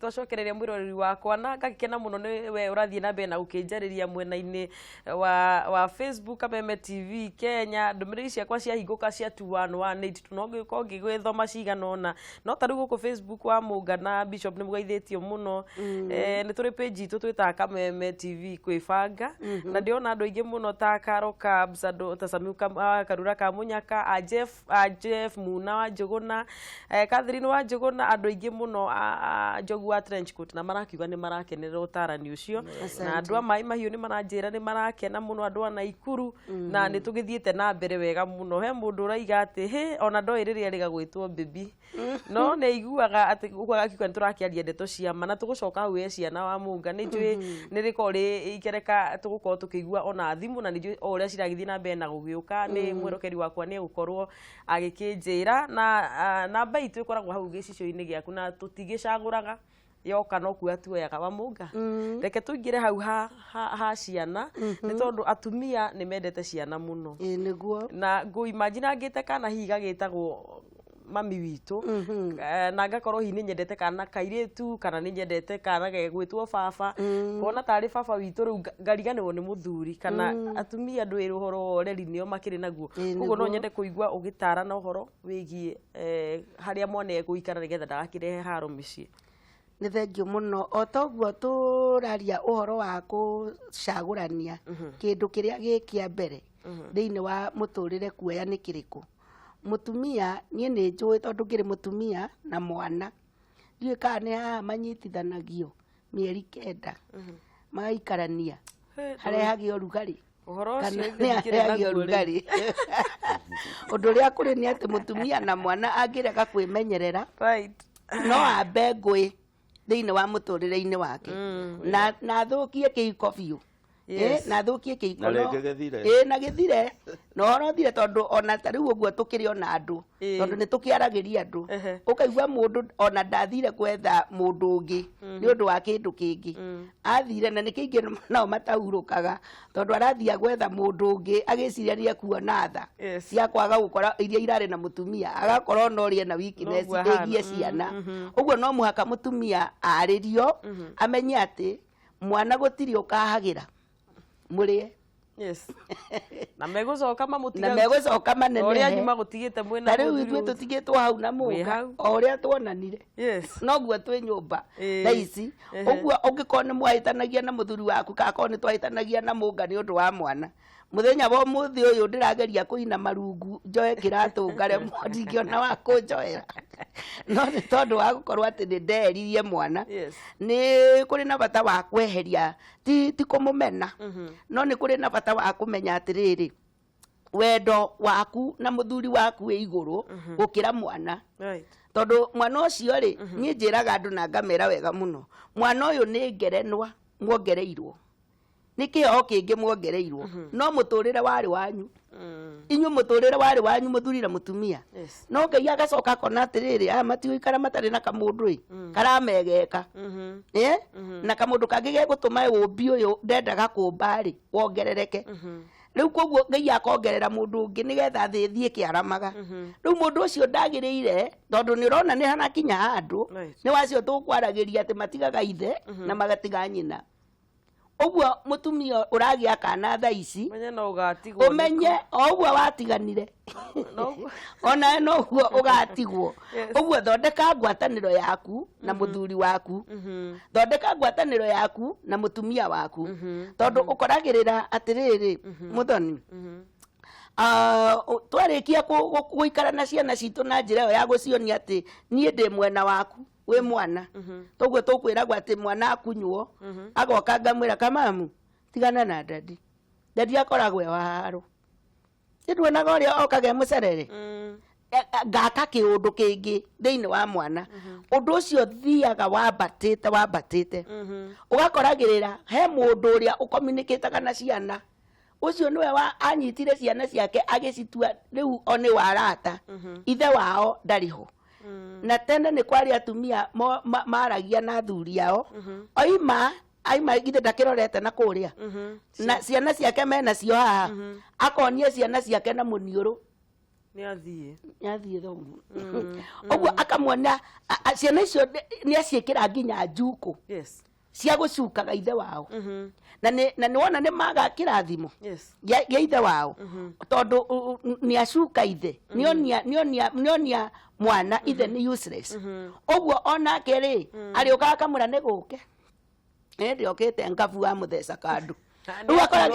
Twacokereria mwĩroreri wakwa na ngagĩkena mũno nĩ we ũrathiĩ na mbere na gũkĩnjarĩria mwena-inĩ wa Facebook Kameme TV Kenya. Ndũmĩrĩri ciakwa ciahingũka cia 2118 no ngĩkorwo ngĩgĩthoma cigana ũna, no ta rĩu gũkũ Facebook wa Mũnga na Bishop nĩ mũgeithĩtio mũno. Nĩ tũrĩ page itũ twĩtaga Kameme TV kwĩbanga, na ndĩrona andũ aingĩ mũno ta Caro Cubs, andũ ta Samiu Karura ka Mũnyaka, a Jeff, a Jeff Muna wa Njũgũna, Catherine wa Njũgũna, andũ aingĩ mũno a Njogu wa trench coat, na marakiuga nĩ marakenerera ũtarani ũcio. Na andũ a Maĩ Mahiũ nĩ maranjĩra nĩ marakena mũno, andũ a Naikuru, na nĩ tũgĩthiĩte na mbere wega mũno. He mũndũ ũraiga atĩ hĩ, ona ndoĩ rĩrĩa rĩga gwĩtwo baby, no nĩ aiguaga atĩ ũguo agakiuga nĩ tũrakĩaria ndeto cia ma, na tũgũcoka hau he ciana wa Mũnga. Nĩ njũĩ nĩ rĩkorwo rĩ ikereka tũgũkorwo tũkĩigua ona thimũ, na nĩ njũĩ o ũrĩa ciragĩthiĩ na mbere na gũgĩũka nĩ mwĩrokeri wakwa nĩ egũkorwo agĩkĩnjĩra. Na namba itũ ĩkoragwo hau gĩcicio-inĩ gĩaku na tũtigĩcagũraga, yoka no kuoya tuoyaga. Wa Mũnga, reke tũingĩre hau ha ciana, nĩ tondũ atumia nĩ mendete ciana mũno. Ĩĩ nĩguo. Na ngũ-imagine angĩte kana hihi gagĩtagwo mami witũ, na ngakorwo hihi nĩ nyendete kana kairĩtu kana nĩ nyendete kana gegwĩtwo baba, ngona tarĩ baba witũ, rĩu ngariganĩrwo nĩ mũthuri kana atumia. Andũ ĩrĩ ũhoro wa ũreri nĩo makĩrĩ naguo. Koguo no nyende kũigua ũgĩtarana ũhoro wĩgiĩ harĩa mwana egũikara nĩgetha ndagakĩrehe haro mĩciĩ. Nĩ thengiũ mũno. O toguo tũraria ũhoro wa kũcagũrania kĩndũ kĩrĩa gĩ kĩa mbere thĩinĩ wa mũtũrĩre kuoya nĩ kĩrĩkũ, mũtumia, niĩ nĩ njũĩ tondũ ngĩrĩ mũtumia na mwana, ndiũĩ kana nĩ haha manyitithanagio mĩeri 9 magaikarania harehage ũrugarĩ. Ũhoro ũcio Kana ithuĩ nĩ ndikĩrĩ arehage naguo rĩu. ũrugarĩ. Ũndũ ũrĩa kũrĩ nĩ atĩ mũtumia na mwana angĩrega kwĩmenyerera, no ambe ngũĩ thĩinĩ wa mũtũrĩre-inĩ wake na athũkie kĩhiko biũ. Na athũkie kĩhiko. Na rĩngĩ gĩthire. Ĩ, na gĩthire, na ũhoro ũthire, tondũ ona ta rĩu ũguo tũkĩrĩ ona andũ, tondũ nĩ tũkĩaragĩria andũ, ũkaigua mũndũ ona ndathire gwetha mũndũ ũngĩ nĩ ũndũ wa kĩndũ kĩngĩ, athire na nĩ kĩingĩ nao matahurũkaga, tondũ arathiĩ gwetha mũndũ ũngĩ agĩciria nĩ ekuona tha cia kwaga gũkora iria irarĩ na mũtumia, agakora ona ũrĩa ena weakness Noguo ahana. ĩgiĩ ciana. Ũguo no mũhaka mũtumia arĩrio amenye atĩ mwana gũtirĩ ũkahagĩra mũrĩe. Yes, na megũcoka mamũtiga. Na megũcoka ũrĩa manenehe. Anyu magũtigĩte mwĩna Ta rĩu mũthuri ithuĩ ũcio. tũtigĩtwo hau na Wĩ mũnga hau. o ũrĩa tuonanire, noguo twĩ nyũmba thaa ici. Ũguo ũngĩkorwo nĩ mwahĩtanagia na mũthuri waku, kana korwo nĩ twahĩtanagia na mũnga nĩ ũndũ wa mwana, mũthenya wa ũmũthĩ ũyũ ndĩrageria kũina marungu njoe kĩratũ ngaremwo, ndingĩona wa kũnjoera, no nĩ tondũ wa gũkorwo atĩ nĩ ndeheririe mwana. Nĩ kũrĩ na bata wa kweheria, ti kũmũmena, no nĩ kũrĩ na bata wa kũmenya atĩrĩrĩ, wendo waku na mũthuri waku wĩ igũrũ gũkĩra mwana, tondũ mwana ũcio rĩ, niĩ njĩraga andũ na ngamera wega mũno, mwana ũyũ nĩ ngerenwa muongereirwo, nĩ kĩheo kĩngĩ muongereirwo, no mũtũrĩre warĩ wanyu inyuĩ, mũtũrĩre warĩ wanyu mũthuri na mũtumia. No Ngai agacoka akona atĩrĩrĩ, aya matigũikara matarĩ na kamũndũ ĩ karamegeka, na kamũndũ kangĩ gegũtũma ũmbi ũyũ ndendaga kũmba rĩ wongerereke. Rĩu koguo Ngai akongerera mũndũ ũngĩ nĩgetha thĩ ĩthiĩ ĩkĩaramaga. Rĩu mũndũ ũcio ndagĩrĩire, tondũ nĩ ũrona nĩ harakinya handũ nĩ wacio tũkwaragĩria atĩ matigaga ithe na magatiga nyina. Ũguo mũtumia ũragĩa kana thaa ici, Menye no ũgatigwo. Ũmenye o ũguo watiganire, onawe noguo ũgatigwo. Ũguo thondeka ngwatanĩro yaku na mũthuri waku, thondeka ngwatanĩro yaku na mũtumia waku, tondũ ũkoragĩrĩra atĩrĩrĩ, mũthoni, twarĩkia gũikara na ciana citũ na njĩra ĩyo ya gũcionia atĩ niĩ ndĩ mwena waku wĩ mwana, toguo tũkwĩragwo atĩ mwana akunywo agoka ngamwĩra, "Kamamu, tigana na daddy, daddy akoragwo e wa haro, nduonaga ũrĩa okaga e mũcerere." Ngaka kĩũndũ kĩngĩ thĩinĩ wa mwana, ũndũ ũcio thiaga wambatĩte wambatĩte, ũgakoragĩrĩra he mũndũ ũrĩa ũkominikĩtaga na ciana ũcio nĩwe wa anyitire ciana ciake agĩcitua rĩu o nĩ warata, ithe wao ndarĩ ho. Na tene nĩ kwarĩ atumia maragia na athuri ao, oima aima githĩ ndakĩrorete na kũrĩa na ciana ciake mena cio haha, akonia ciana ciake na mũniũrũ. Nĩ athiĩ. Nĩ athiĩ thoguo. Ũguo akamuona ciana icio nĩ aciĩkĩra nginya njukũ cia gũcukaga ithe wao. Na nĩ wona nĩ maga kĩrathimo gĩa ithe wao, tondũ nĩ acuka ithe, nĩonia mwana ithe nĩ useless. Ũguo onake rĩ, arĩũkaga akamwĩra nĩ gũke ĩndĩ okĩte ngabu wa mũtheca kandu. Rĩu akora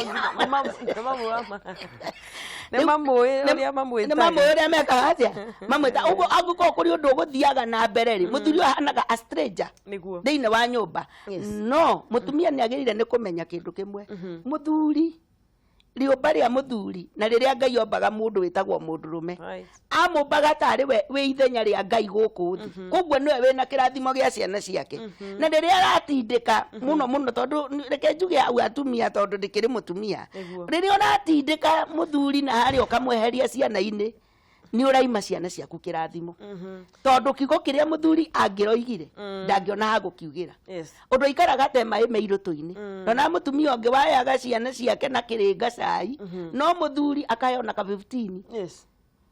Nĩ mamũĩ ũrĩa mamwĩtaga. Nĩ mamũĩ ũrĩa mekaga atĩa, mamwĩta ũguo. Angĩkorwo kũrĩ ũndũ ũgũthiaga na mbere rĩ, mũthuri ũyũ ahanaga a stranger thĩinĩ wa nyũmba. No mũtumia nĩ agĩrĩire nĩ kũmenya kĩndũ kĩmwe: mũthuri, rĩũmba rĩa mũthuri na rĩrĩa Ngai ombaga mũndũ wĩtagwo mũndũrũme, amũmbaga tarĩ we wĩ ithenya rĩa Ngai gũkũ thĩ. Koguo nĩwe wĩna kĩrathimo gĩa ciana ciake. Na rĩrĩa aratindĩka mũno mũno, tondũ reke njuge hau atumia, tondũ ndĩkĩrĩ mũtumia, rĩrĩa ũratindĩka mũthuri na harĩa ũkamweheria ciana-inĩ, nĩ ũraima ciana ciaku kĩrathimo, tondũ kiugo kĩrĩa mũthuri angĩroigire ndangĩona ha gũkiugĩra. Ũndũ aikaraga te maĩ me irũtũ-inĩ. Ndona mũtumia ũngĩ wayaga ciana ciake na kĩrĩnga cai, no mũthuri akaheo na ka 15,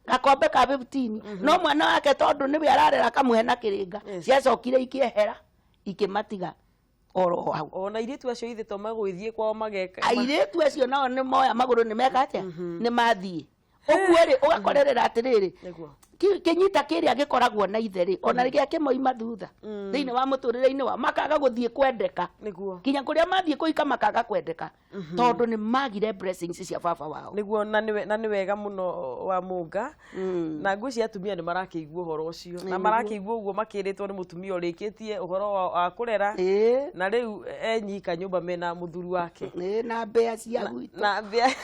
gakombe ka 15, no mwana wake, tondũ nĩwe ararera, akamũhe na kĩrĩnga. Ciacokire ikĩehera, ikĩmatiga oro hau. Ona airĩtu acio ithe to magwĩthiĩ kwao mageka. Airĩtu acio nao nĩ moya magũrũ, nĩ meka atĩa, nĩ mathiĩ. Ũguo rĩ, ũgakorerera atĩrĩrĩ, kĩnyita kĩrĩa gĩkoragwo na ithe rĩ, ona gĩa kĩmoima thutha thĩinĩ wa mũtũrĩre-inĩ wao, makaga gũthiĩ kwendeka. Nginya kũrĩa mathiĩ kũhika makaga kwendeka, tondũ nĩ magire blessings cia baba wao. Nĩguo, na nĩ wega mũno wa mũnga, na ngwĩciria atumia nĩ marakĩigua ũhoro ũcio, na marakĩigua ũguo makĩrĩtwo nĩ mũtumia ũrĩkĩtie ũhoro wa kũrera, na rĩu enyika nyũmba mena mũthuri wake. Ĩĩ, na mbea cia gwitũ. Na mbĩa.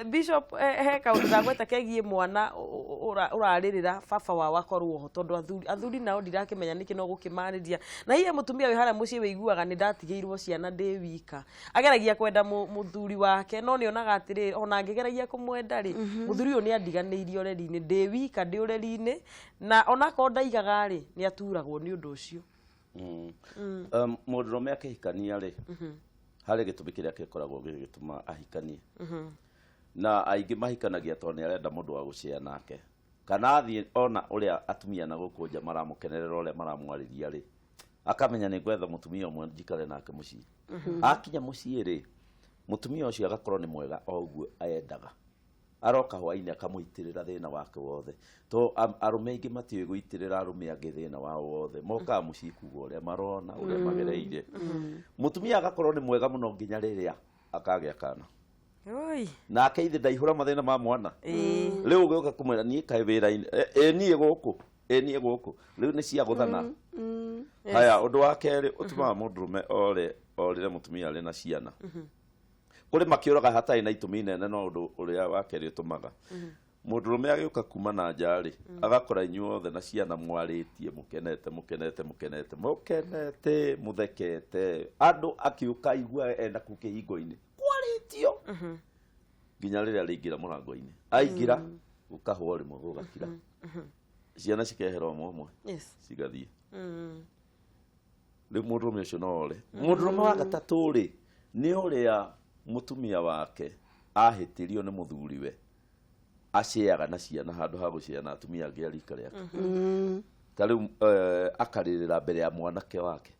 Bishop, he kaũndũ ndagweta kegiĩ mwana ũrarĩrĩra baba wao akorwo ho, tondũ athuri nao ndirakĩmenya nĩkĩ no gũkĩmarĩria. Na hihi mũtumia wĩ harĩa mũciĩ wĩiguaga nĩ ndatigĩirwo ciana ndĩ wika, ageragia kwenda mũthuri wake, no nĩ onaga atĩrĩrĩ, ona angĩgeragia kũmwenda rĩ, mũthuri ũyũ nĩ andiganĩirie ũreri-inĩ, ndĩ wika ndĩ ũreri-inĩ, na onakorwo ndaigaga rĩ, nĩ aturagwo nĩ ũndũ ũcio. Mũndũrũme akĩhikania rĩ, harĩ gĩtũmi kĩrĩa gĩkoragwo gĩgĩtũma ahikanie, na aingĩ mahikanagia tondũ nĩ arenda mũndũ wa gũcea nake, kana athiĩ ona ũrĩa atumia na gũkũ nja maramũkenerera, ũrĩa maramwarĩria rĩ, akamenya nĩ ngwetha mũtumia ũmwe njikare nake mũciĩ. Akinya mũciĩ rĩ, mũtumia ũcio agakorwo nĩ mwega o ũguo endaga, aroka hwainĩ akamũitĩrĩra thĩna wake wothe, to arũme aingĩ matiũĩ gũitĩrĩra arũme angĩ thĩna wao wothe. Mokaga mũciĩ kuga ũrĩa marona, ũrĩa magereire. Mũtumia agakorwo nĩ mwega mũno nginya rĩrĩa akagĩa kana. Oi. Nake ithe ndaihũra mathĩna ma mwana. Rĩu ũgĩũka kũmwĩra niĩ kaĩ wĩra-inĩ, ĩ niĩ gũkũ, ĩ niĩ gũkũ, rĩu nĩ ciagũthana. Haya, ũndũ wa kerĩ ũtũmaga mũndũrũme ore orĩre mũtumia arĩ na ciana, kũrĩ makĩũraga hatarĩ na itũmi nene, no ũndũ ũrĩa wa kerĩ ũtũmaga mũndũrũme agĩũka kuma na nja rĩ, agakora inyuothe na ciana mwarĩtie, mũkenete, mũkenete, mũkenete, mũkenete, mũthekete. Andũ akĩũka igua ena kũ kĩhingo-inĩ kwarĩtio nginya rĩrĩa rĩingĩra mũrango-inĩ, aingĩra gũkahũa rĩmwe, gũgakira, ciana cikehera ũmwe ũmwe, cigathiĩ. Rĩu mũndũrũme ũcio no ore. Mũndũrũme wa gatatũ rĩ, nĩ ũrĩa mũtumia wake ahĩtĩrio nĩ mũthuriwe, aceaga na ciana handũ ha gũcea na atumia angĩ a rika rĩake. Ta rĩu akarĩrĩra mbere ya mwanake wake,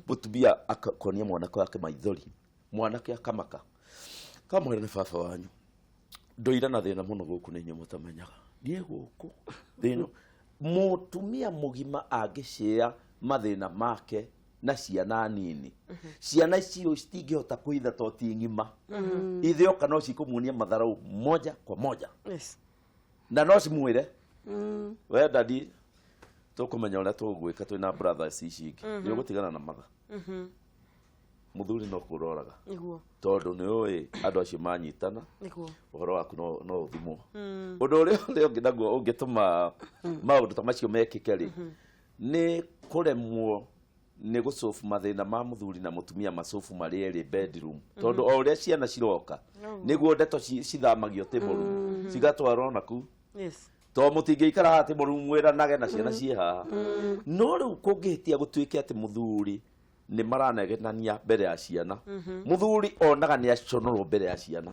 mũtumia akonia mwanake wake maithori, mwanake akamaka, kamwĩra nĩ baba wanyu ndũire na thĩna mũno gũkũ, nĩ inyuĩ mũtamenyaga niĩ gũkũ thĩna. Mũtumia mũgima angĩcĩa mathĩna make na ciana nini, ciana icio citingĩhota kũhitha to ti ng'ima. Ithĩoka no cikũmuonia matharau moja kwa moja, na no cimwĩre, "We daddy, tũkũmenya ũrĩa tũgwĩka twĩna brothers ici ingĩ, nĩ ũgũtigana na matha." Mũthuri no kũroraga, tondũ nĩ ũĩ andũ acio manyitana, ũhoro waku no ũthimwo. Ũndũ ũrĩa ũngĩ naguo ũngĩtũma maũndũ ta macio mekĩke rĩ, nĩ kũremwo nĩ gũcobu mathĩna ma mũthuri na mũtumia, macobu marĩ erĩ bedroom, tondũ o ũrĩa ciana ciroka nĩguo ndeto cithamagio table room, cigatwarwo naku, to mũtingĩikara haha table room mwĩranage na ciana ciĩ haha. No rĩu kũngĩhĩtia gũtuĩke atĩ mũthuri Nĩ maranegenania mbere ya ciana. Mũthuri onaga nĩ aconũrwo mbere ya ciana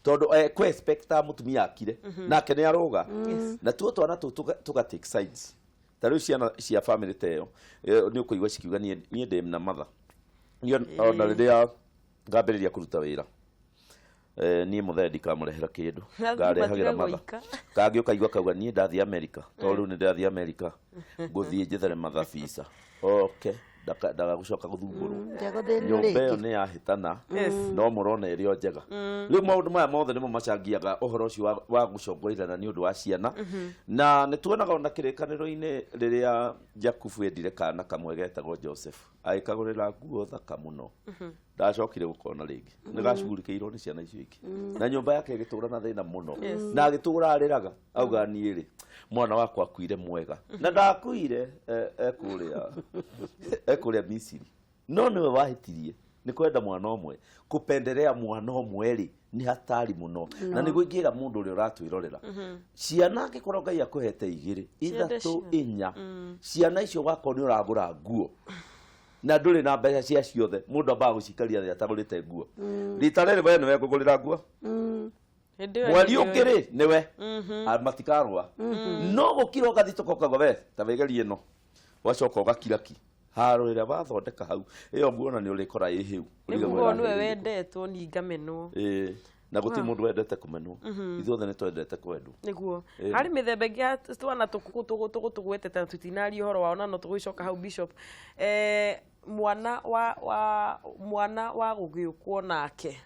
tondũ kũ expecta mũtumia akire nake nĩ arũga, na tuo twana tũu tũga take sides. Ta rĩu ciana cia family ta ĩyo, nĩ ũkũigua cikiuga, niĩ ndĩ na matha, niĩ ona rĩrĩa ngambĩrĩria kũruta wĩra, niĩ mũthee ndikamũrehera kĩndũ, ngarehagĩra matha. Kangĩ ũkaigua kauga, niĩ ndathiĩ America, tondũ rĩu nĩ ndĩrathiĩ America, ngũthiĩ njethere matha visa oke ndagagũcoka gũthumbũrwo. Ndegũthĩnio Nyũmba ĩyo rĩngĩ. Nĩ yahĩtana, no mũrona ĩrĩ o njega. Rĩu maũndũ maya mothe nĩmo macangiaga ũhoro ũcio wa gũcongorirana nĩ ũndũ wa ciana. Na nĩ tuonaga ona kĩrĩkanĩro-inĩ rĩrĩa Jakubu endire kana kamwe getagwo Joseph, agĩkagũrĩra nguo thaka mũno, ndacokire gũkona rĩngĩ, nĩ gacugurikĩirwo nĩ ciana icio ingĩ, na nyũmba yake ĩgĩtũra na thĩna mũno, na agĩtũra arĩraga auga, niĩ rĩ, mwana wakwa akuire mwega na ndakuire ekũrĩa Misiri, no nĩwe wahĩtirie nĩ kwenda mwana ũmwe. Kũpenderea mwana ũmwe rĩ, nĩ hatari mũno, na nĩguo ingĩra mũndũ ũrĩa ũratwĩrorera, ciana angĩkorwo Ngai akũhete igĩrĩ, ithatũ, ciothe. Inya, ciana icio wakorwo nĩ ũragũra nguo na ndũrĩ na mbeca cia ciothe, mũndũ ambaga gũcikaria thĩ atagũrĩte nguo. Rita rĩrĩ we nĩwe ngũgũrĩra nguo, Hĩndĩ ĩyo mweri ĩngĩ ũngĩ rĩ nĩwe. Matikarũa, no gũkira ũgathitũka ũkauga, we ta wĩgerie ĩno, wacoka ũgakiraki haro ĩrĩa wathondeka hau, ĩyo nguona nĩ ũrĩkora ĩ hĩu. Nĩ Ũrigagwo kuga nĩwe ĩrahĩire. wendetwo ni ngamenwo. Ĩĩ, na gũtirĩ mũndũ wendete kũmenwo, ithuothe nĩ twendete kwendwo. Nĩguo harĩ mĩthemba ĩngĩ ya twana tũgwetete na tũtinaria ũhoro wao, na no tũgũcoka hau, Bishop. Mwana wa mwana wa gũgĩũkwo nake.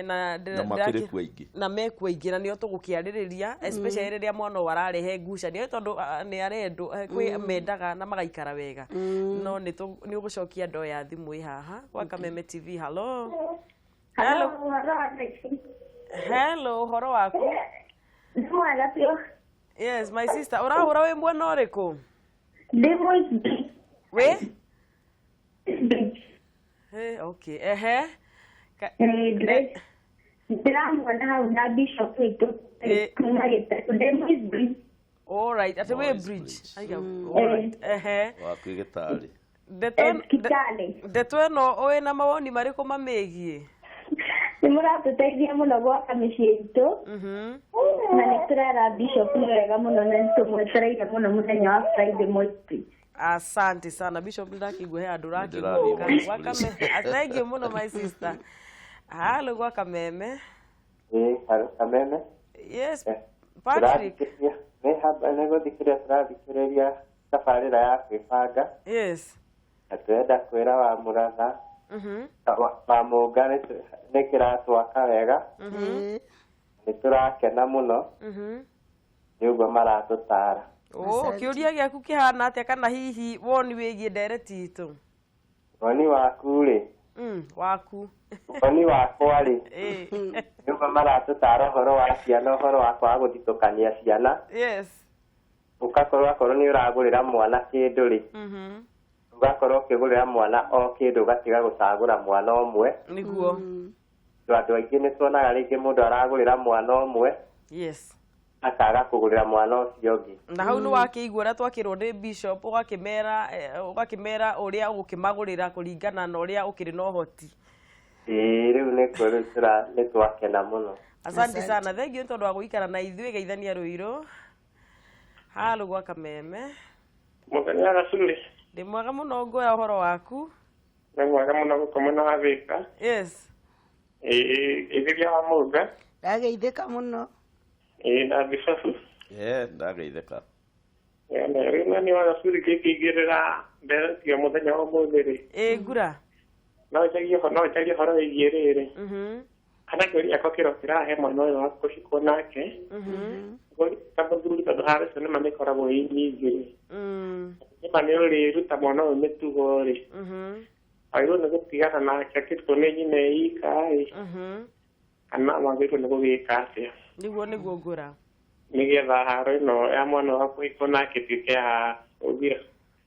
Na Na makĩrĩ kuo aingĩ. Na mekuo aingĩ, na nĩo tũgũkĩarĩrĩria, especially rĩrĩa mwana ũyũ ararehe ngucanio, tondũ nĩ arendwo, kwĩ mendaga na magaikara wega, no nĩ ũgũcokia ndoo ya thimũ ĩ haha gwa Kameme TV. Hello. Hello. Hello, ũhoro waku? Nĩ mwega biũ. Yes, my sister, ũrahũra wĩ mwena ũrĩkũ? Ndĩ Moi's. Wĩ Bridge. Okay, ehe. Ndĩramuona hau na bishop witũ kuma Gĩtarũ. Ndĩ Moi's Bridge. All right, atĩ wĩ Moi's Bridge. Bridge. Aiga, all right, ehe. Waku gĩtarĩ. Ndeto Kitale. Ndeto ĩno wĩna mawoni marĩkũ mamĩgiĩ? Nĩ mũratũteithia mũno gwaka mĩciĩ itũ, na nĩ tũrera bishop nĩ wega mũno, na nĩ tũmwetereire mũno mũthenya wa Friday Moi's Bridge. Asante sana, Bishop. Ndakĩigua he andũ Nĩndĩrathiĩ ũrakĩgũka. Moi's Gwakame. Thank you mũno, my sister. Halo gwa Kameme. Ĩĩ, haro Kameme. Yes, Patrick. Tũrathikĩrĩria nĩ haba nĩ gũthikĩrĩria, tũrathikĩrĩria tabarĩra ya kwĩbanga, na tũrenda kwĩra wa mũratha wa mũnga nĩ kĩratwaka wega, nĩ tũrakena mũno nĩ ũguo maratũtara. Oh, kĩũria gĩaku kĩhana atĩa, kana hihi woni wĩgiĩ ndereti itũ? Woni waku rĩ? Waku. Woni wakwa rĩ, nĩ ũguo maratũtara ũhoro wa ciana, ũhoro wa kwaga gũthitũkania ciana, ũgakorwo akorwo nĩ ũragũrĩra mwana kĩndũ rĩ, ũgakorwo ũkĩgũrĩra mwana o kĩndũ, ũgatiga gũcagũra mwana ũmwe. Tondũ andũ aingĩ nĩ tuonaga rĩngĩ mũndũ aragũrĩra mwana ũmwe, akaga kũgũrĩra mwana ũcio ũngĩ. Na hau nĩ wakĩigua ũrĩa twakĩrwo nĩ Bishop, ũgakĩmera ũrĩa ũgũkĩmagũrĩra kũringana na ũrĩa ũkĩrĩ na ũhoti. Ĩĩ, rĩu nĩkuo rĩu nĩ twakena mũno. Asante sana, thank you nĩ tondũ wa gũikara na ithuĩ. Geithania Rũirũ. Halo gwa Kameme. Mũthenya gacuri. Ndĩ mwega mũno, nguoya ũhoro waku. Nĩ mwega mũno gũkũ mwena wa Thĩka. Ĩĩ, ithĩria wa mũnga. Ndageithĩka mũno. Ĩĩ, na bicabu. Ndageithĩka. Rĩu na nĩ wa gacuri kĩngĩingĩrĩra ndereti ya mũthenya wa ũmũthĩ rĩ, Ĩ ngura. No njarie ũhoro wĩgiĩ rĩrĩ, kana kĩũria gĩakwa kĩro kĩrahe mwana ũyũ wa kũhikwo nake. Ngũria ta mũthuri, tondũ haro icio nĩma nĩikoragwo ĩ nyingĩ rĩ, nĩma nĩ ũrĩruta mwana ũyũ mĩtugo rĩ, wagĩrĩirwo nĩ gũtigana nake akĩrutwo nĩ nyina ĩ ika ĩ, kana wagĩrĩirwo nĩ gũgĩka atĩa? Nĩguo ngura. Nĩgetha haro ĩno ya mwana wa kũhikwo nake ĩtuĩke ya gũthira.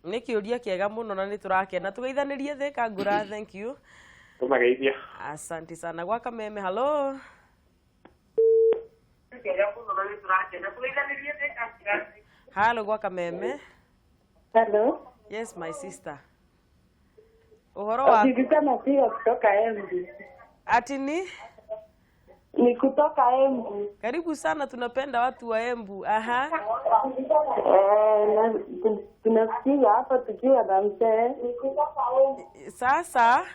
Nĩ kĩũria kĩega mũno na nĩ tũrakena. Tũgeithanĩrie Thĩka, ngura. Thank you. Tũmageithia. Asante sana. Gwa Kameme, halo. Halo gwa Kameme. Hello. Yes, my sister. Ũhoro wa Judita Matigo kutoka Embu. Ati ni? Ni kutoka Embu. Karibu sana, tunapenda watu wa Embu. Aha. Eh, tunasikiza hapa tukiwa na mzee. Sasa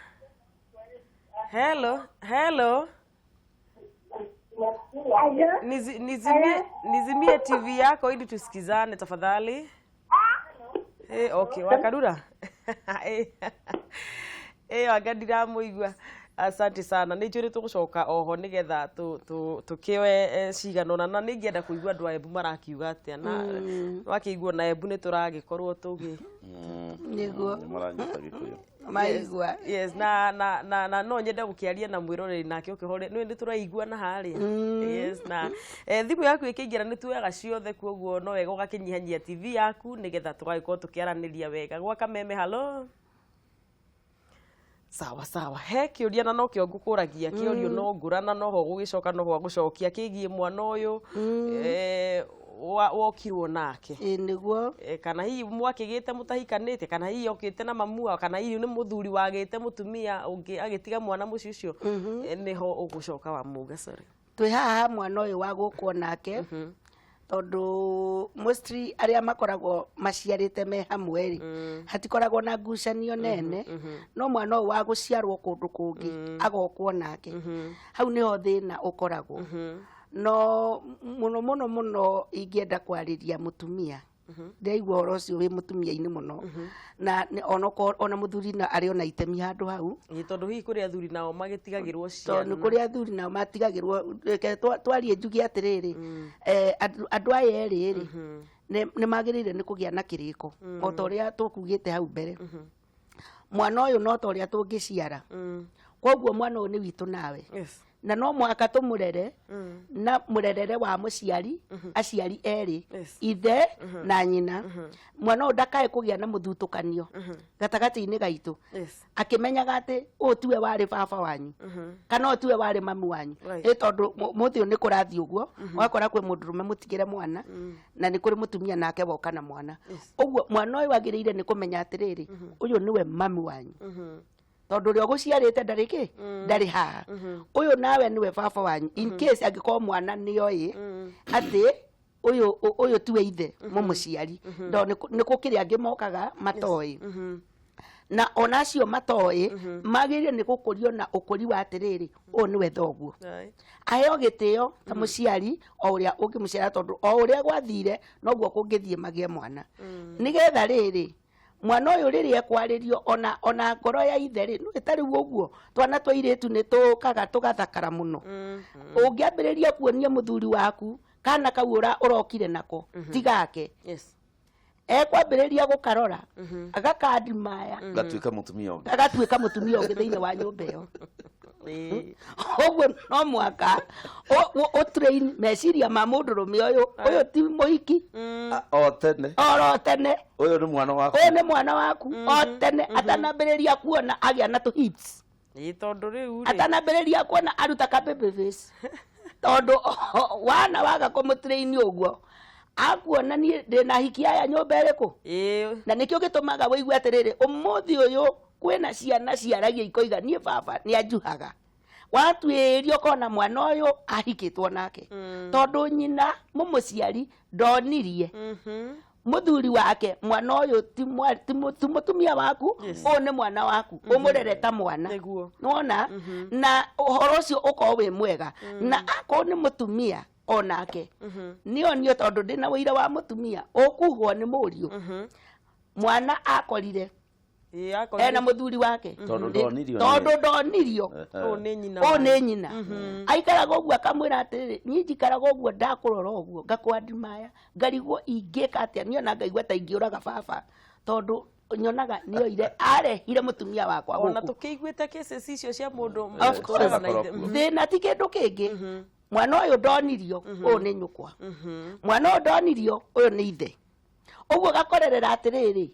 hello, hello. Nizimie TV yako ili tusikizane tafadhali. Okay, wakarura. Anga ndiramũigua. Asante sana. Nĩ njũĩ nĩ tũgũcoka oho nĩgetha tũkĩoe cigana ũna, na nĩ ingĩenda kũigua andũ a Embu marakiuga atĩa, na wakĩigua na Embu nĩ tũragĩkorwo tũgĩ Nĩguo. Nĩ maranyita Gĩkũyũ. Maigua. Yes, na no nyende gũkĩaria na mwĩroreri nake ũkĩhore nĩ tũraigua na harĩa. Yes, na thimũ yaku ĩkĩingĩra nĩ tuoyaga ciothe, kuoguo no wega ũgakĩnyihanyihia TV yaku nĩgetha tũgagĩkorwo tũkĩaranĩria wega. Gwa Kameme, halo. Sawa sawa, he kĩũria na nokĩo ngũkũragia kĩũrio no ngũrana noho gũgĩcoka noho agũcokia kĩgiĩ mwana ũyũ wokirwo nake. Ĩ nĩguo. Kana hihi mwakĩgĩte mũtahikanĩte, kana hihi okĩte na mamu wao, kana hihi nĩ mũthuri wagĩte mũtumia ũngĩ agĩtiga mwana mũciĩ ũcio. Nĩho ũgũcoka wa muga, sorry. Twĩ haha mwana ũyũ wa gũkwo nake, tondũ mostly arĩa makoragwo maciarĩte me hamwe rĩ, hatikoragwo na ngucanio nene, no mwana ũyũ wa gũciarwo kũndũ kũngĩ agokwo nake, hau nĩho thĩna ũkoragwo. No mũno mũno mũno ingĩenda kwarĩria mũtumia, ndĩraigua ũhoro ũcio wĩ mũtumia-inĩ mũno, na ona mũthuri na arĩ ona itemi handũ hau. Ĩ, tondũ hihi kũrĩ athuri nao magĩtigagĩrwo tondũ ciana. Nĩ kũrĩ athuri nao matigagĩrwo. Reke twarie njuge atĩrĩrĩ, andũ aya erĩ rĩ, nĩ magĩrĩire nĩ kũgĩa na kĩrĩko o ta ũrĩa tũkugĩte hau mbere. Mwana ũyũ no ta ũrĩa tũngĩciara, koguo mwana ũyũ nĩ witũ nawe, na no mũhaka tũmũrere na mũrerere wa mũciari, aciari erĩ, ithe na nyina. Mwana ũyũ ndakae kũgĩa na mũthutũkanio gatagatĩ-inĩ gaitũ, akĩmenyaga atĩ ũyũ tiwe warĩ baba wanyu kana ũyũ tiwe warĩ mamu wanyu. Ĩ tondũ mũthĩ ũyũ nĩ kũrathiĩ ũguo, ũgakora kwĩ mũndũrũme mũtigĩre mwana na nĩ kũrĩ mũtumia nake woka na mwana. Ũguo mwana ũyũ agĩrĩire nĩ kũmenya atĩrĩrĩ, ũyũ nĩwe mami wanyu, tondũ ũrĩa ũgũciarĩte ndarĩ kĩ, ndarĩ haha. Ũyũ nawe nĩwe baba wanyu, in case angĩkorwo mwana nĩoĩ atĩ ũyũ tiwe ithe mũmũciari. No nĩ gũkĩrĩ angĩ mokaga matoĩ, na ona acio matoĩ magĩrĩire nĩ gũkũrio na ũkũri wa atĩrĩrĩ, ũyũ nĩwe thoguo. Aheo gĩtĩo ta mũciari o ũrĩa ũngĩmũciara, tondũ o ũrĩa gwathire noguo kũngĩthiĩ magĩe mwana, nĩgetha rĩrĩ mwana ũyũ rĩrĩa ekwarĩrio ona ngoro ya ithe rĩ, nĩ ta rĩu ũguo twana twa airĩtu nĩ tũkaga tũgathakara mũno. Ũngĩambĩrĩria kuonia mũthuri waku kana kau ũrokire nako ti gake, ekwambĩrĩria gũkarora agakandimaya. Gatuĩka mũtumia ũngĩ. Agatuĩka mũtumia ũngĩ thĩinĩ wa nyũmba ĩyo. Ũguo no mũhaka ũtrain meciria ma mũndũrũme ũyũ, ũyũ ti mũhiki. O tene. Oro tene. Ũyũ nĩ mwana waku. Ũyũ nĩ mwana waku o tene, atanambĩrĩria kuona agĩa na tũ hips. Ĩ, tondũ rĩu rĩ atanambĩrĩria kuona aruta ka baby face, tondũ wana waga kũmũtrain ũguo akuona niĩ ndĩna hiki aya nyũmba ĩrĩkũ. Na nĩkĩo gĩtũmaga wĩigue atĩrĩrĩ, ũmũthĩ ũyũ kwĩna ciana ciaragia ikoiga niĩ baba nĩ anjuhaga. Watuĩria ũkona mwana ũyũ ahikĩtwo nake, tondũ nyina mũmũciari ndonirie mũthuri wake mwana ũyũ ti mũtumia waku, ũyũ nĩ mwana waku, ũmũrere ta mwana. Nĩwona na ũhoro ũcio ũkorwo wĩ mwega, na akorwo nĩ mũtumia onake nĩonio, tondũ ndĩna ũira wa mũtumia ũkuhwo nĩ mũriũ, mwana akorire ena mũthuri wake. Tondũ ndonirio. Tondũ ndonirio. Ũyũ nĩ nyina ũyũ wanyu. Nĩ nyina aikaraga ũguo akamwĩra atĩrĩrĩ, niĩ njikaraga ũguo ndakũrora ũguo ngakwandimaya ngarigwo ingĩka atĩa, niĩ ona ngaigua ta ingĩũraga baba, tondũ nyonaga nĩoire arehire mũtumia wakwa Ona gũkũ. tũkĩiguĩte cases icio cia mũndũ Of course. ũtũraga na ithe. Thĩna ti kĩndũ kĩngĩ, mwana ũyũ ndonirio ũyũ nĩ nyũkwa, mwana ũyũ ndonirio ũyũ nĩ ithe, ũguo gakorerera atĩrĩrĩ.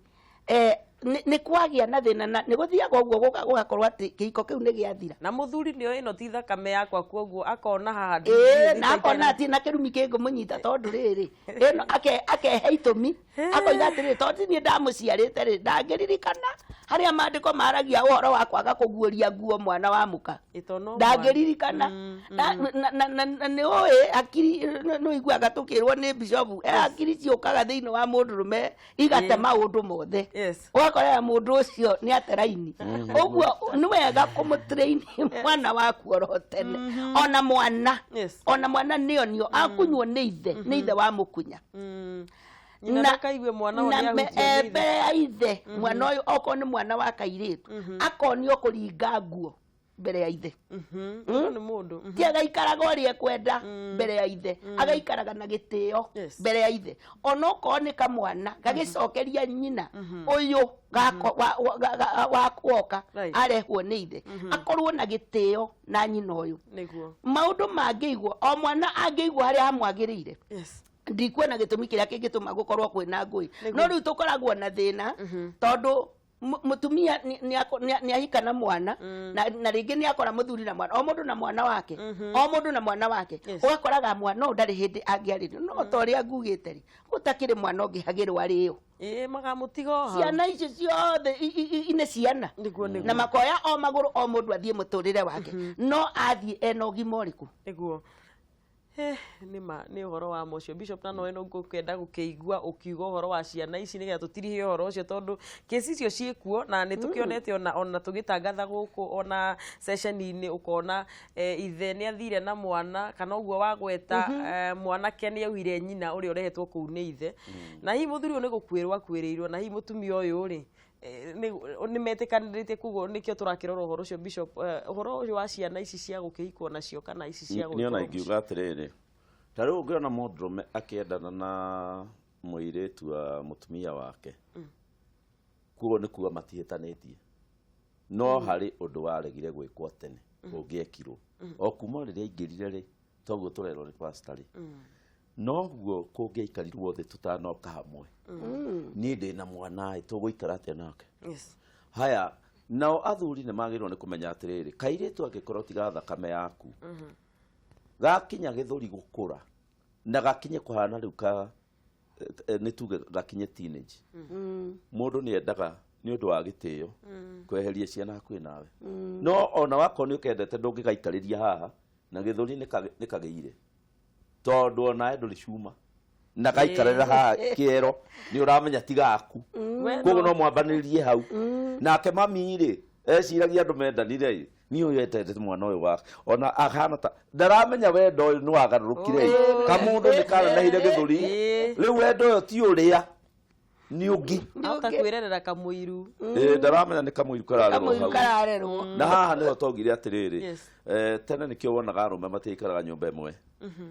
Nĩ kwagĩa na thĩna na nĩ gũthiaga ũguo gũgakorwo atĩ kĩhiko kĩu nĩ gĩathira. Na mũthuri nĩoĩ ĩno ti thakame yakwa, koguo akona haha ĩĩ, na akona atirĩ na kĩrumi kĩngĩmũnyita, tondũ rĩrĩ ĩno akehe itũmi, akoiga atĩrĩrĩ, tondũ ti niĩ ndamũciarĩte rĩ, ndangĩririkana harĩa maandĩko maragia ũhoro wa kwaga kũguũria nguo mwana wa mũka. Ndangĩririkana. Na nĩ ũĩ hakiri, nĩ ũiguaga tũkĩrwo nĩ bishopu, hakiri ciũkaga thĩinĩ wa mũndũrũme igate maũndũ mothe. Ũgakorera mũndũ ũcio nĩ ate raini. Ũguo nĩ wega kũmũtrain mwana waku oro tene, ona mwana ona mwana nĩonio akunywo nĩ ithe, nĩ ithe wa mũkunya. Nyina ndakaigue mwana ũyũ na nĩahutio nĩ ithe. Mbere ya ithe, mwana ũyũ okorwo nĩ mwana wa kairĩtu, akonio kũringa nguo mbere ya ithe. Ũyũ nĩ mũndũ. Ti agaikaraga ũrĩa ekwenda mbere ya ithe, agaikaraga na gĩtĩo mbere ya ithe, onokorwo nĩ kamwana gagĩcokeria nyina ũyũ wa kuoka arehwo nĩ ithe, akorwo na gĩtĩo na nyina ũyũ. Maũndũ mangĩigwo, o mwana angĩigwo harĩa hamwagĩrĩire, ndikuona gĩtũmi kĩrĩa kĩngĩtũma gũkorwo kwĩna ngũĩ. No rĩu tũkoragwo na thĩna tondũ mũtumia nĩ ahika na mwana, na rĩngĩ nĩ akora mũthuri na mwana, o mũndũ na mwana wake, o mũndũ na mwana wake. Ũgakoraga mwana ũyũ ndarĩ hĩndĩ angĩarĩrio, no ta ũrĩa ngugĩte rĩ, gũtakĩrĩ mwana ũngĩhagĩrwo arĩo. Ĩĩ, makamũtiga o hau. Ciana icio ciothe nĩ ciana. Nĩguo. Na makoya o magũrũ, o mũndũ athiĩ mũtũrĩre wake, no athiĩ ena ũgima ũrĩkũ? Nĩguo. Nĩ ma nĩ ũhoro wa mũcio, Bishop, na nowe no ngũkĩenda gũkĩigua ũkiuga ũhoro wa ciana ici nĩgetha tũtirihie ũhoro ũcio, tondũ kesi icio ciĩkuo na nĩ tũkĩonete ona tũgĩtangatha gũkũ ona ceceni-inĩ, ũkona ithe nĩ athire na mwana, kana ũguo wagweta, mwanake nĩ auhire nyina ũrĩa ũrehetwo kũu nĩ ithe, na hihi mũthuri ũyũ nĩ gũkuĩrwo akuĩrĩirwo, na hihi mũtumia ũyũ rĩ, nĩ metĩkanĩrĩtie, koguo nĩkĩo tũrakĩrora ũhoro ũcio. Bishop, ũhoro ũyũ wa ciana ici cia gũkĩhikwo nacio kana ici cia Niĩ ona gũgĩkorwo ingiuga atĩrĩrĩ, ta rĩu ũngĩona mũndũrũme akĩendana na mũirĩtu wa mũtumia wake, koguo nĩ kuga matihĩtanĩtie, no harĩ ũndũ waregire gwĩkwo tene ũngĩekirwo o kuma rĩrĩa aingĩrire rĩ, toguo tũrerwo nĩ pastor rĩ, noguo kũngĩaikarirwo thĩ tũtanoka hamwe, niĩ ndĩ na mwana ĩ, tũgũikara atĩa nake? Haya, nao athuri nĩ magĩrĩirwo nĩ kũmenya atĩrĩrĩ, kairĩtu angĩkorwo tiga thakame yaku, gakinya gĩthũri gũkũra na gakinye kũhana rĩu ka nĩ tuge gakinye teenage, mũndũ nĩ endaga nĩ ũndũ wa gĩtĩo kweheria ciana hakuhĩ nawe, no ona wakorwo nĩ ũkendete, ndũngĩgaikarĩria haha na gĩthũri nĩ kagĩire, tondũ onawe ndũrĩ cuma na gaikarĩra haha kĩero nĩ ũramenya ti gaku. Koguo no mwambanĩrĩrie hau nake mami rĩ, eciragia andũ mendanire ĩ, niĩ ũyũ etendete mwana ũyũ wake, ona ahana ta ndaramenya wendo ũyũ nĩ wagarũrũkire ĩ, kamũndũ nĩ karanehire gĩthũri. Rĩu wendo ũyũ ti ũrĩa, nĩ ũngĩ. Ahota kwĩrerera kamũiru. Ĩ, ndaramenya nĩ kamũiru kararerwo kamũiru hau. Kararerwo. Na haha nĩho twaugire atĩrĩrĩ, tene nĩkĩo wonaga arũme matiaikaraga nyũmba ĩmwe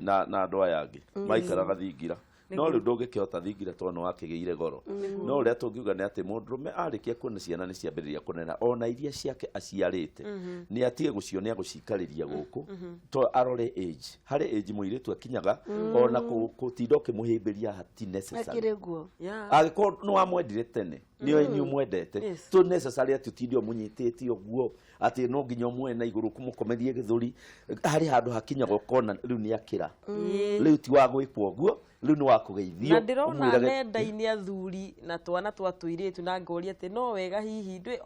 na andũ aya angĩ, maikaraga thingira, no rĩu ndũngĩkĩhota thingira tondũ nĩ wakĩgĩire goro. No ũrĩa tũngiuga nĩ atĩ mũndũrũme arĩkia kuona ciana nĩ ciambĩrĩria kũnena, ona iria ciake aciarĩte, nĩ atige gũcionia gũcikarĩria gũkũ, to arore age, harĩ age mũirĩtu akinyaga ona gũtinda ũkĩmũhĩmbĩria hati necessary. Akĩrĩ guo. Angĩkorwo nĩ wamwendire tene, nĩ nĩ ũmwendete, to necessary atĩ ũtinde ũmũnyitĩte ũguo atĩ no nginya ũmuoe na igũrũ kũmũkomerie gĩthũri. Harĩ handũ hakinyaga ũkona rĩu nĩ akĩra, rĩu ti wa gwĩkwo ũguo, rĩu nĩ wa kũgeithio. Na ndĩrona ũmwĩrage- nenda-inĩ athuri na twana twa tũirĩtu, na ngoria atĩ no wega hihi ndwĩ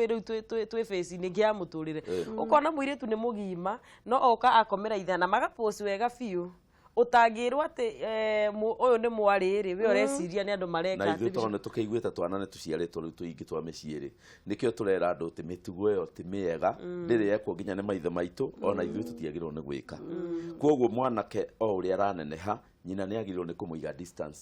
rĩu twĩ phase-inĩ ĩngĩ ya mũtũrĩre, ũkona mũirĩtu nĩ mũgima no oka akomera ithe na magapost wega biũ, ũtangĩrwo atĩ ũyũ nĩ mwarĩ rĩ, we ũreciria nĩ andũ mareka Na ithuĩ atĩ. tondũ nĩ tũkĩiguĩte twana nĩ tũciarĩtwo rĩu tũingĩ twa mĩciĩ rĩ, nĩkĩo tũrera andũ atĩ mĩtugo ĩyo ti mĩega, ndĩrĩ yekwo nginya nĩ maithe maitũ, ona ithuĩ tũtiagĩrĩirwo nĩ gwĩka. Koguo mwanake o ũrĩa araneneha, nyina nĩ agĩrĩirwo nĩ kũmũiga distance,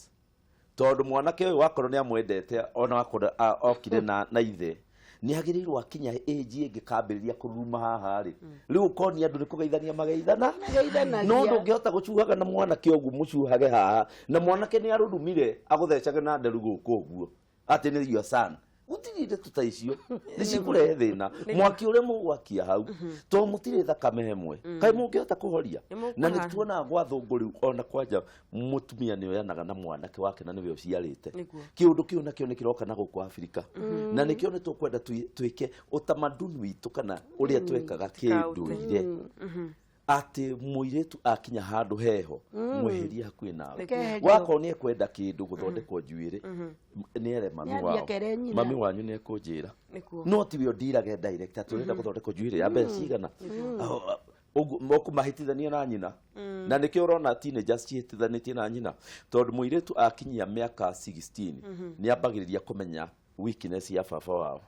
tondũ mwanake ũyũ wakorwo nĩ amwendete, ona wakorwo okire na ithe, nĩ agĩrĩirwo akinya age ĩngĩ kambĩrĩria kũruruma haha rĩ, rĩu ũkonia andũ nĩ kũgeithania mageithana. Mageithanagia. No ndũngĩhota gũcuhaga na mwanake ũguo, mũcuhage haha na mwanake nĩ arurumire agũthecage na nderu gũkũ ũguo atĩ nĩ your son. Gũtirĩ. Gũtirĩ ndeto ta icio, nĩ cikũrehe thĩna. Mwaki ũrĩa mũgwakia hau, to mũtirĩ thakame hemwe, kaĩ mũngĩhota kũhoria? Na nĩ tuonaga gwa thũngũ rĩu, ona kwanja mũtumia nĩ oyanaga na mwanake wake na nĩwe ũciarĩte. Kĩũndũ kĩu nakĩo nĩ kĩroka na gũkũ Afrika, na nĩkĩo nĩ tũkwenda twĩke ũtamaduni witũ kana ũrĩa twekaga kĩndũire, atĩ mũirĩtu akinya handũ heho, mweherie hakuhĩ nawe. Keherio. Wakorwo nĩ ekwenda kĩndũ gũthondekwo njuĩrĩ, nĩ ere mami Nĩathiĩ wao. akere nyina. Mami wanyu nĩ ekũnjĩra. No tiwe ũndirage direct atĩ ũrenda gũthondekwo njuĩrĩ ya mbeca cigana. Ũguo mũkũmahĩtithania na nyina, na nĩkĩo ũrona teenagers cihĩtithanĩtie na nyina, tondũ mũirĩtu akinyia mĩaka 16 nĩ ambagĩrĩria kũmenya weakness ya baba wao,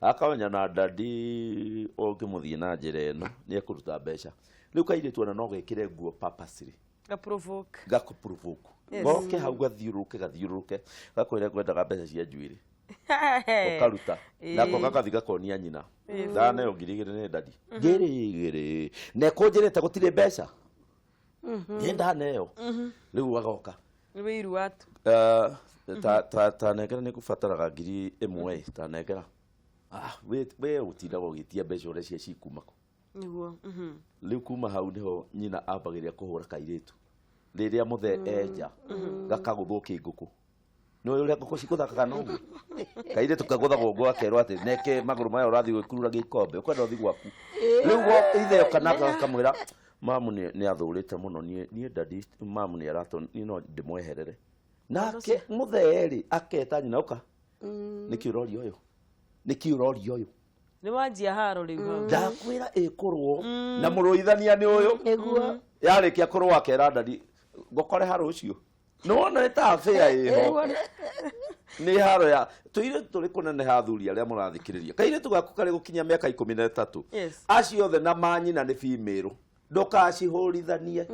akamenya na daddy ũngĩmũthiĩ na njĩra ĩno nĩ ekũruta mbeca. Rĩu kairĩtu ona no gekĩre nguo purposely Ga-provoke. Gakũprovoke. Goke hau, gathiũrũrũke, gathiũrũrũke, gakwĩre ngwendaga mbeca cia njuĩrĩ, ũkaruta nako gagathi gakonia nyina, ndaneo 2000 nĩ daddy, 2000 na ekũnjĩrĩte gũtirĩ mbeca, niĩ ndaneo. Rĩu agoka. Nĩ wĩiru watu. Ta nengera, nĩ ngũbataraga 1000, ta nengera. Ah, we ũtindaga ũgĩtia mbeca, ũrĩa cia cikuma kũ? Nĩguo. Rĩu kuma hau nĩho nyina ambagĩrĩria kũhũra kairĩtu rĩrĩa mũthee enja, gakagũthwo kĩngũkũ. Nĩ ũrĩa ngũkũ cikũthakaga noguo kairĩtu kagũthagwo ũguo, gakerwo atĩ neke magũrũ maya ũrathiĩ gwĩkurura gĩkombe, ũkwenda ũthiĩ gwaku. Rĩu ithe oka na akamwĩra mamu nĩ athũrĩte mũno, niĩ daddy, mamu nĩ aratũ, niĩ no ndĩmweherere. Nake mũthee rĩ, aketa nyina, ũka, nĩkĩ ũroria ũyũ, nĩkĩ ũroria ũyũ? Nĩ wanjia haro rĩu hau. Ndakwĩra ĩkũrwo na mũrũithania nĩ ũyũ. Yarĩkia kũrũa, akera daddy, ngũkore ha rũciũ. Nĩwona nĩ ta bĩa ĩho, nĩ haro ya tũirĩtu tũrĩ kũneneha. Athuri arĩa mũrathikĩrĩria, kairĩtu gaku karĩ gũkinya mĩaka 13, acio othe na manyina nĩ female, ndũkacihũrithanie,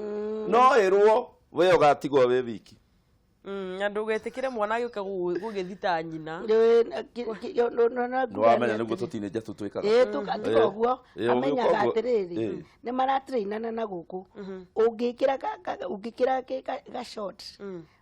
no ĩrwo we ũgatigwo wĩ wiki. Na ndũgetĩkĩre mwana agĩũka gũgĩthita nyina. Nĩwamenya nĩguo tũtinĩnja tũtwĩkaga. Ĩĩ, tiga ũguo. Amenyaga ũgĩũka ũguo. Atĩrĩrĩ, nĩ maratrainana na gũkũ, ũngĩkĩra ũngĩkĩra ga short,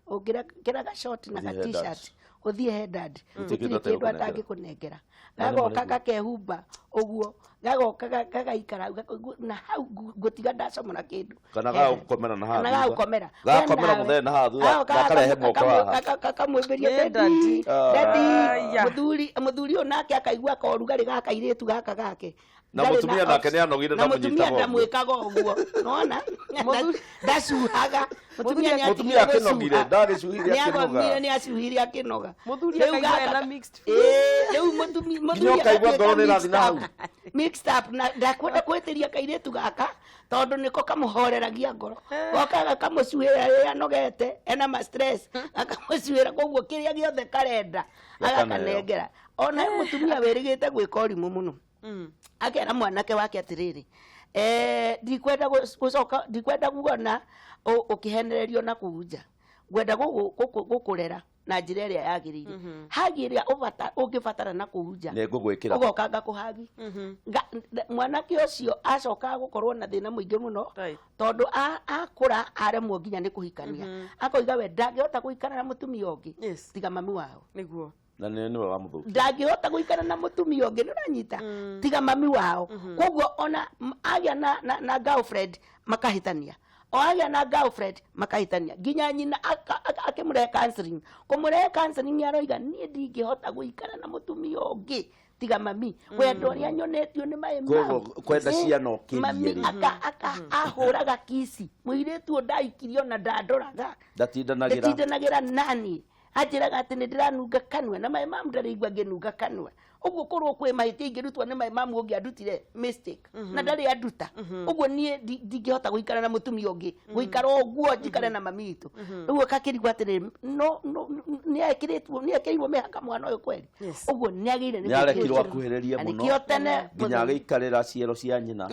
ũngĩkĩra ga short na ga Ũthiĩ he T-shirt, ũthiĩ he dad, Gũtirĩ gũtirĩ kĩndũ kĩndũ ategũkũnengera. atangĩkũnengera. Na nĩma Gagoka nĩguo. gakehumba ũguo, gagoka gagaikara na hau, ngũtiga ndacomora kĩndũ. Kana gagũkomera na haha Kana thutha. gagũkomera. Gagakomera mũthee na haha thutha, gakarehe moko haha. Gakamwĩmbĩria. Nĩ Daddy. daddy. Ah. Daddy. Aya. Mũthuri ũyũ nake akaigua korugarĩ ga kairĩtu gaka gake. Na Ndarĩ mũtumia nake nĩ anogire, na mũtumia ndamũnyitaga ũguo. Ndamwĩkaga ũguo, nona ndacuhaga mũtumia nĩ Mũtumia atigire akĩnogire, gũcuha. ndagĩcuhire Nĩ akĩnoga. agomire, nĩ acuhire akĩnoga. Mũthuri Rĩu akaigua ena mixed. Ĩĩ, rĩu mũthuri Ũkaigua ngoro agatuĩka nĩ ĩrathiĩ na hau. mixed up, na ndakwenda kwĩtĩria kairĩtu gaka tondũ nĩko kamũhoreragia ngoro, goka gakamũcuhĩra rĩrĩa anogete, ena ma stress, gakamũcuhĩra. Koguo kĩrĩa gĩothe karenda Gakaneo. agakanengera. Ona he mũtumia wĩrĩgĩte gwĩka ũrimũ mũno, akera mwanake wake atĩrĩrĩ, ndikwenda gũcoka, ndikwenda guona ũkĩhenererio na kũu nja, ngwenda gũkũrera na njĩra ĩrĩa yagĩrĩire. Hagi ĩrĩa ũngĩbatara na kũu nja, Nĩ ngũgwĩkĩra. Ũgoka ngakũhagi. Mwanake ũcio acokaga gũkorwo na thĩna mũingĩ mũno, tondũ akũra aremwo nginya nĩ kũhikania, akoiga we ndangĩhota gũikara na mũtumia ũngĩ tiga mami wao. Na nĩ nĩwe wamũthũkia. Ndangĩhota gũikara na mũtumia ũngĩ, nĩ ũranyita, tiga mami wao. Koguo ona agĩa na girlfriend makahĩtania, o agĩa na girlfriend makahĩtania, nginya nyina akĩmũrehe counseling, kũmũrehe counseling, aroiga niĩ ndingĩhota gũikara na mũtumia ũngĩ tiga mami, wendo ũrĩa nyonetio nĩ maĩ Koguo mau. kwenda ciana ũkĩrie Mami rĩ. aka ahũraga kici mũirĩtu ũyũ ndaikirio na ndandoraga. Ndatindanagĩra. Ndatindanagĩra nani, anjĩraga atĩ nĩ ndĩranunga kanua, na maĩ mamu ndarĩigua ngĩnunga kanua. Ũguo korwo kwĩ mahĩtia ingĩrutwo nĩ maĩ mamu, ũngĩandutire mistake na ndarĩ anduta. Ũguo niĩ ndingĩhota gũikara na mũtumia ũngĩ, gũikara ũguo njikare na mami witũ. Rĩu akakĩrigwo atĩrĩrĩ, no nĩ ekĩrĩtwo, nĩ ekĩrirwo mĩhaka mwana ũyũ kweri. Ũguo nĩ agĩrĩire nĩ arekirwo gwĩkĩrwo. Akuhĩrĩrie Na mũno nĩkĩo tene nginya agĩikarĩra ciero cia nyina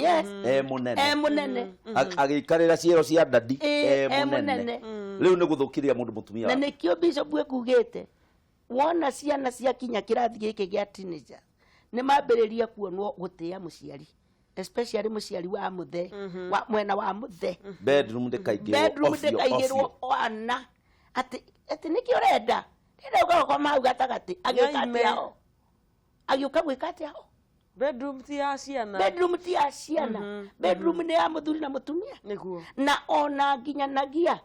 e mũnene. E mũnene. Agĩikarĩra ciero cia daddy e e mũnene. Mũnene. Rĩu nĩ gũthũkĩria mũndũ mũtumia Na wake. nĩkĩo bishop ekugĩte, wona ciana ciakinya kĩrathi gĩkĩ gĩa teenager, nĩ mambĩrĩria kuonwo gũtĩa mũciari, especially mũciari wa mũthe, wa mwena wa mũthe. Bedroom ndĩkaingĩrwo. Bedroom Ofio, ndĩkaigĩrwo ofio. ana atĩ nĩkĩ ũrenda, ndĩrenda gũkoma hau gatagatĩ agĩka Nĩoime. atĩa o. Agĩũka gwĩka atĩa ho? Bedroom ti ya ciana. Bedroom ti ya ciana. Bedroom nĩ ya mũthuri na mũtumia. Nĩguo. Na ona nginyanagia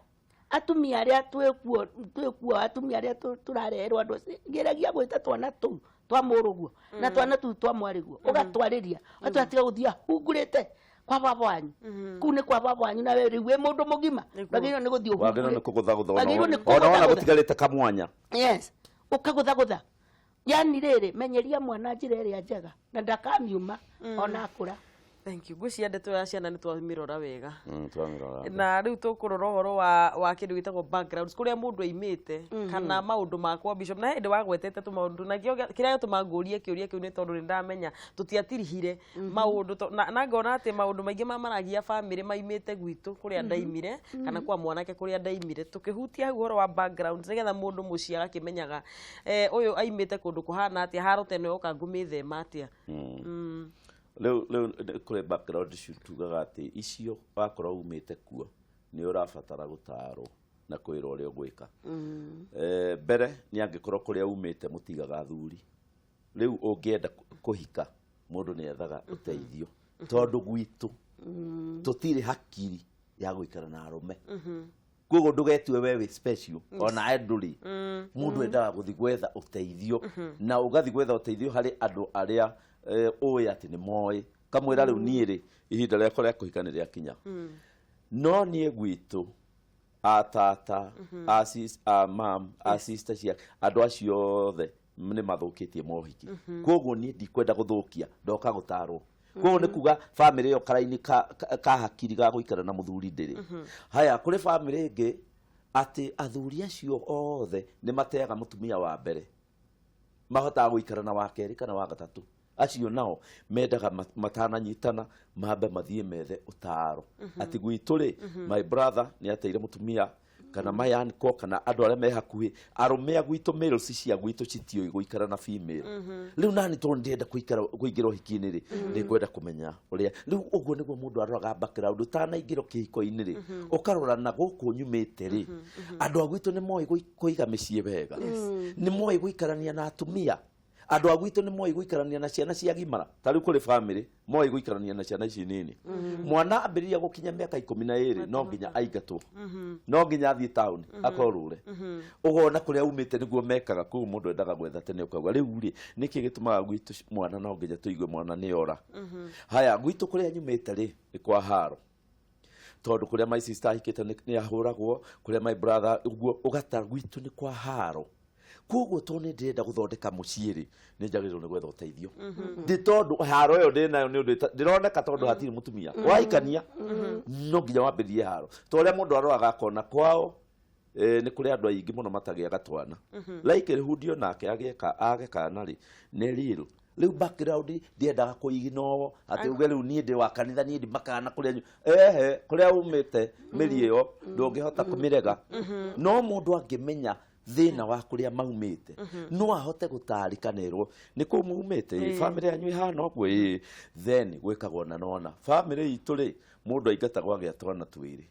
atumia arĩa twĩkuo twĩkuo, atumia arĩa tũrareherwo andũ acio, geragia gwĩta twana tũu twa mũrũguo na twana tũu twa mwarĩguo, ũgatwarĩria atwatiga gũthiĩ hungurĩte kwa baba wanyu. Kũu nĩ kwa baba wanyu, na we rĩu wĩ mũndũ mũgima. Ndwagĩrĩirwo nĩ gũthiĩ wagĩrĩirwo nĩ ũhungurĩte. Kũgũthagũtha. Wagĩrĩirwo nĩ ona wona kũgũthagũtha. Gũtigarĩte kamwanya. Yes, ũkagũthagũtha. Yani rĩrĩ, menyeria mwana njĩra ĩrĩa njega na ndakamiuma ona akũra. Thank you. Ngwĩciria ndeto ya ciana nĩ twamĩrora wega. Twamĩrora. Na rĩu tũkũrora ũhoro wa kĩndũ gĩtagwo backgrounds, kũrĩa mũndũ aimĩte kana maũndũ makwa, Bishop, na hĩndĩ wagwetete tũmaũndũ na kĩo kĩrĩa gĩtũma ngũrie kĩũria kĩu nĩ tondũ nĩ ndamenya tũtiatirihire maũndũ na ngona atĩ maũndũ maingĩ ma maragia bamĩrĩ maimĩte gwitũ kũrĩa ndaimire kana kwa mwanake kũrĩa ndaimire. Tũkĩhutia hau ũhoro wa backgrounds nĩgetha mũndũ mũciĩ agakĩmenyaga ũyũ aimĩte kũndũ kũhana atĩa, haro teno yoka ngũmĩthema atĩa. Rĩu nĩ kũrĩ background icio tugaga atĩ icio wakorwo umĩte kuo nĩ ũrabatara gũtarwo na kwĩrwo ũrĩa ũgwĩka. Mbere nĩ angĩkorwo kũrĩa umĩte mũtigaga athuri, rĩu ũngĩenda kũhika mũndũ nĩ ethaga ũteithio, tondũ gwitũ tũtirĩ hakiri ya gũikara na arũme. Koguo ndũgetue we wĩ special, ona ndũrĩ. Mũndũ endaga gũthiĩ gwetha ũteithio, na ũgathiĩ gwetha ũteithio harĩ andũ arĩa ũĩ atĩ nĩ moĩ kamwĩra. Rĩu niĩ rĩ, ihinda rĩakwa rĩa kũhika nĩ rĩakinya, no niĩ gwitũ atata, a a mam, a sister cia andũ acio othe nĩ mathũkĩtie mohiki, koguo niĩ ndikwenda gũthũkia, ndoka gũtarwo. Koguo nĩ kuga bamĩrĩ ĩyo karaini ka hakiri ga gũikara na mũthuri ndĩrĩ. Haya, kũrĩ bamĩrĩ ĩngĩ atĩ athuri acio othe nĩ mateaga mũtumia wa mbere, mahotaga gũikara na wa kerĩ kana wa gatatũ. Acio nao mendaga matananyitana mambe mathiĩ methe ũtaro atĩ gwitũ rĩ, my brother nĩ ateire mũtumia, kana my uncle, kana andũ arĩa me hakuhĩ, arũme a gwitũ, males cia gwitũ citiũĩ gũikara na female. Rĩu nani tondũ ndĩrenda kũikara kũingĩra ũhiki-inĩ rĩ, nĩ ngwenda kũmenya ũrĩa. Rĩu ũguo nĩguo mũndũ aroraga background ũtanaingĩra kĩhiko-inĩ rĩ, ũkarora na gũkũ nyumĩte rĩ, andũ a gwitũ nĩ moĩ kũiga mĩciĩ wega, nĩ moĩ gũikarania na atumia, andũ a gwitũ nĩ moĩ gũikarania na ciana cia gimara. Ta rĩu kũrĩ bamĩrĩ moĩ gũikarania na ciana ici nini. Mwana ambĩrĩria gũkinya mĩaka 12 no nginya aingatwo, no nginya athiĩ taũni akorũre. Ũgona kũrĩa umĩte nĩguo mekaga. Koguo mũndũ endaga gwetha tene, ũkauga rĩu rĩ, nĩkĩ gĩtũmaga gwitũ mwana no nginya tũigue mwana nĩ ora? Haya, gwitũ kũrĩa nyumĩte rĩ, nĩ kwa haro, tondũ kũrĩa my sister ahikĩte nĩ ahũragwo, kũrĩa my brother ũguo, ũgata gwitũ nĩ kwa haro. Koguo tondũ nĩ ndĩrenda gũthondeka mũciĩ rĩ, nĩ njagĩrĩirwo nĩ gwetha ũteithio ndĩ, tondũ haro ĩyo ndĩ nayo nĩ ũndũ ndĩroneka, tondũ hatirĩ mũtumia wahikania no nginya wambĩrĩrie haro. Ta ũrĩa mũndũ aroraga akona kwao, nĩ kũrĩ andũ aingĩ mũno matagĩaga twana, like rĩhundio nake agĩeka age kana rĩ, nĩ real. Rĩu background ndiendaga kũignore atĩ uge rĩu niĩ ndĩ wa kanitha, niĩ ndimakana kũrĩa ehe kũrĩa umĩte mĩri ĩyo ndũngĩhota kũmĩrega. No mũndũ angĩmenya thĩna wa kũrĩa maumĩte no ahote gũtarĩka nerwo nĩ kũu maumĩte, ĩ bamĩrĩ yanyu ĩhana ũguo, ĩ then gwĩkagwo na nona bamĩrĩ itũ rĩ, mũndũ aingatagwo agĩa twana twĩrĩ.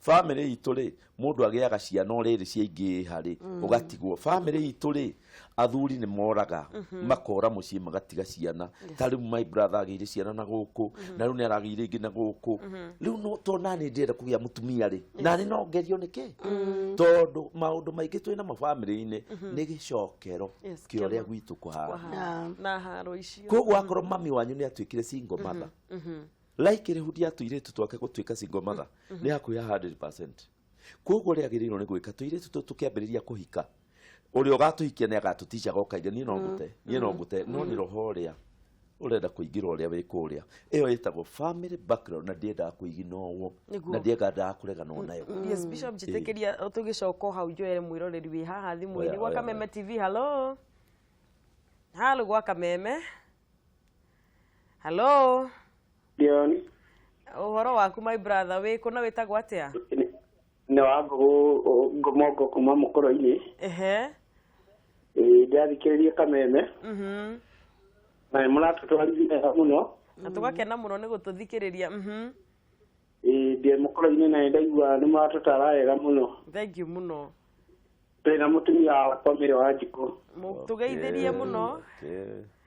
Bamĩrĩ itũ rĩ, mũndũ agĩaga ciana o rĩrĩ ciaingĩha rĩ, ũgatigwo. Bamĩrĩ itũ rĩ, athuri nĩ moraga, makora mũciĩ magatiga ciana. Ta rĩu my brother agĩire ciana na gũkũ, na rĩu nĩ aragĩire ingĩ na gũkũ. Rĩu no to nani ndĩrenda kũgĩa mũtumia rĩ, nani no ngerio nĩkĩ, tondũ maũndũ maingĩ twĩ namo bamĩrĩ-inĩ nĩ gĩcokero kĩa ũrĩa gwitũ kũhana. Na haro icio. Koguo akorwo mami wanyu nĩ atuĩkire single mother, like rĩhundi ya tũirĩtu twake gũtuĩka single mother nĩ hakuhĩ 100%. Koguo ũrĩa agĩrĩirwo nĩ gwĩka, tũirĩtu tũtũ tũkĩambĩrĩria kũhika, ũrĩa ũgatũhikia nĩ agatũticaga ũkaiga niĩ no ngũte, niĩ no ngũte, no nĩ roho ũrĩa ũrenda kũingĩra ũrĩa wĩ kũrĩa. Ĩyo ĩtagwo family background, na ndiendaga kũiginowo na ndiendaga kũreganwo nayo. Yes, Bishop, njĩtĩkĩria tũgĩcoka o hau njoere mwĩroreri wĩ haha thimũ-inĩ. Oya, gwa oya, Kameme TV, hello, halo, gwa Kameme, hello. Dion. Ũhoro waku, my brother, wĩ kũ na wĩtagwo atĩa? Nĩ wa ngũgũ ngomongo kuma mũkũrũ-inĩ. Ĩĩ, ndĩrathikĩrĩria Kameme na nĩ mũratũtwarithia wega mũno. Na tũgakena mũno nĩ gũtũthikĩrĩria. Ĩĩ, ndĩ mũkũrũ-inĩ na nĩ ndaigua nĩ mũratũtara wega mũno. Thank you mũno. Twĩna mũtumia wakwa Mary wa Njikũ. Tũgeithĩrie mũno.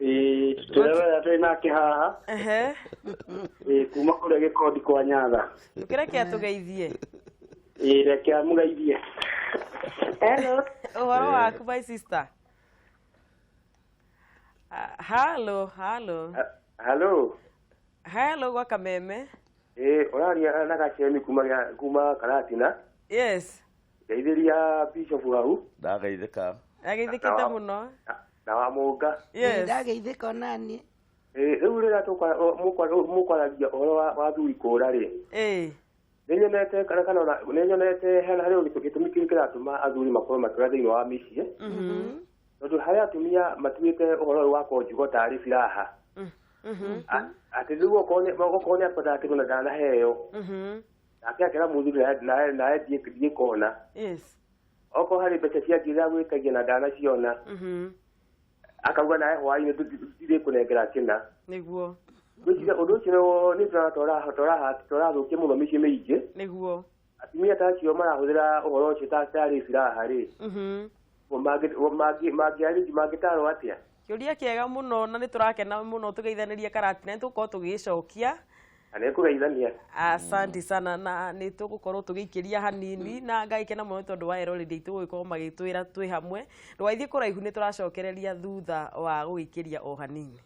Ĩĩ, tũrerorera twĩ nake haha. Ĩĩ, kuma kũrĩa Gĩkondi kwa Nyatha. Tũkĩreke atũgeithie. Ĩĩ, reke amũgeithie. Hello. Ũhoro waku my sister? Ah, Hello, hello. Hello. Hello gwa Kameme. Ĩĩ, ũraria na Gacemi kuma kuma Karatina. Yes. Ngeithĩria Bishop hau. Ndageithĩka. Ageithĩkĩte mũno. Na wa Mũnga. Yes. Ndageithĩka onaniĩ. Ĩĩ, rĩu rĩrĩa mũkwaragia ũhoro wa athuri kũũra rĩ. Nĩnyonete kana kana ona nĩnyonete hena harĩ gĩtũmi kĩu kĩratũma athuri makorwo makĩũra thĩinĩ wa mĩciĩ. Tondũ harĩ atumia matuĩte ũhoro ũyũ wa conjugal tarĩ silaha. Atĩ rĩu okorwo nĩ akwendaga kĩndũ na ndanaheo. Nake akera mũthuri nawe nawe ndiĩ kona. Okorwo harĩ mbeca ciangĩrĩra gwĩtagia na ndanaciona. Akauga nawe hwaĩ-inĩ ndirĩkũnengera kĩna. Ngwĩciria ũndũ ũcio nĩ ndĩrona torathũkia mũno mĩciĩ mĩingĩ. Atumia ta acio marahũthĩra ũhoro ũcio tarĩ silaha rĩ. Mangĩtarwo atĩa? Kĩũria kĩega mũno na nĩ tũrakena mũno tũgeithanĩria Karatina, nĩ tũgũkorwo tũgĩgĩcokia. Na nĩ kũgeithania. Asante sana, na nĩ tũgũkorwo tũgĩikĩria hanini na ngagĩkena mũno nĩ tondũ wa eroreri aitũ gũgĩkorwo magĩtwĩra twĩ hamwe. Ndũgaithiĩ kũraihu, nĩ tũracokereria thutha wa gũgĩikĩria o hanini.